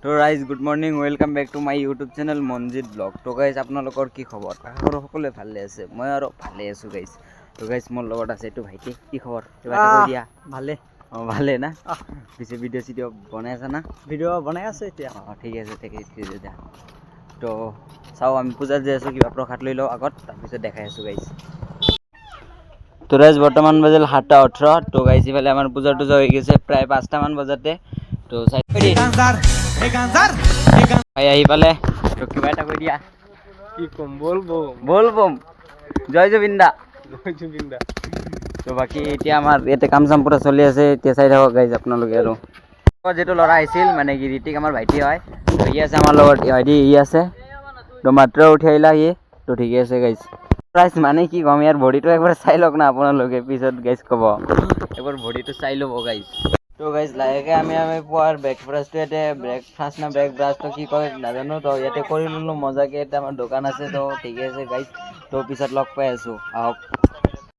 তো ৰাইজ, good morning, welcome back to my YouTube channel Manjit blog. তো guys, আপোনালোকৰ কি খবৰ? আশা কৰোঁ সকলোৱে ভালে আছে। মই আৰু ভালে আছোঁ গাইজ। তো গাইজ, মোৰ লগত আছে এইটো ভাইটি। কি খবৰ? কিবা এটা কৈ দিয়া। ভালে। অঁ, ভালে না? আহ। পিছে ভিডিঅ' চিডিঅ' বনাই আছা না? ভিডিঅ' বনাই আছে এতিয়া। অঁ, ঠিক আছে, ঠিক আছে, ঠিক আছে দিয়া। তো চাওঁ, আমি পূজাত যাই আছোঁ, কিবা প্ৰসাদ লৈ লওঁ আগত, তাৰপিছত দেখাই আছোঁ গাইজ। তো ৰাইজ, বৰ্তমান বাজিল 7:18। তো গাইজ, ইফালে আমাৰ পূজা টুজা হৈ গৈছে প্ৰায় 5টামান বজাতে। তো চাই ভাই আহি পালে। তো কিবা এটা কৈ দিয়া। কি কম, বলবো? বল বম, জয় জুবিন দা। জুবিন দা। তো বাকী এতিয়া আমাৰ ইয়াতে কাম চাম পুৰা চলি আছে এতিয়া, চাই থাকক গাইজ আপোনালোকে। আৰু যিটো ল'ৰা আহিছিল, মানে কি ঋতিক, আমাৰ ভাইটি হয়। তো ই আছে আমাৰ লগত, ভাইটি ই আছে। তো মাত্ৰ উঠি আহিলা সি। তো ঠিকে আছে গাইজ। প্ৰাইচ মানে কি ক'ম, ইয়াৰ বডিটো একবাৰ চাই লওক না আপোনালোকে, পিছত গাইজ ক'ব। একবাৰ বডিটো চাই ল'ব গাইজ। তো গাইজ, লাহেকৈ আমি পুৱাৰ ব্ৰেকফাষ্টটো ইয়াতে, ব্ৰেকফাষ্ট না ব্ৰেক ব্ৰাছটো কি কয় নাজানো, তো ইয়াতে কৰি ল'লোঁ মজাকৈ। ইয়াতে আমাৰ দোকান আছে। তো ঠিকে আছে গাইজ, তো পিছত লগ পাই আছোঁ, আহক।